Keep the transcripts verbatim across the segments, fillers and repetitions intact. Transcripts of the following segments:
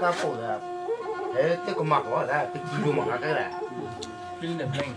Apau da. Eh, te ko mak wa da, pe ki lu mak ka da. Fill in the blank.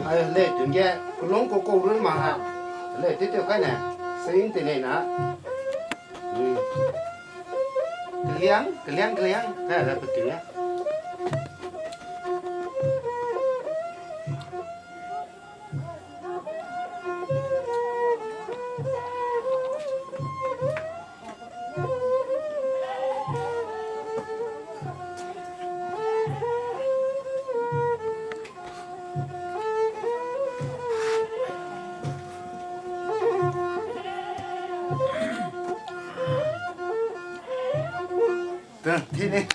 Ai, le tun ge, kelung ko ko run ma ha. Le, te te kai ne, sing te ne na. Hmm. Keliang, keliang, keliang. Kai le pe tun ge. Te, tine.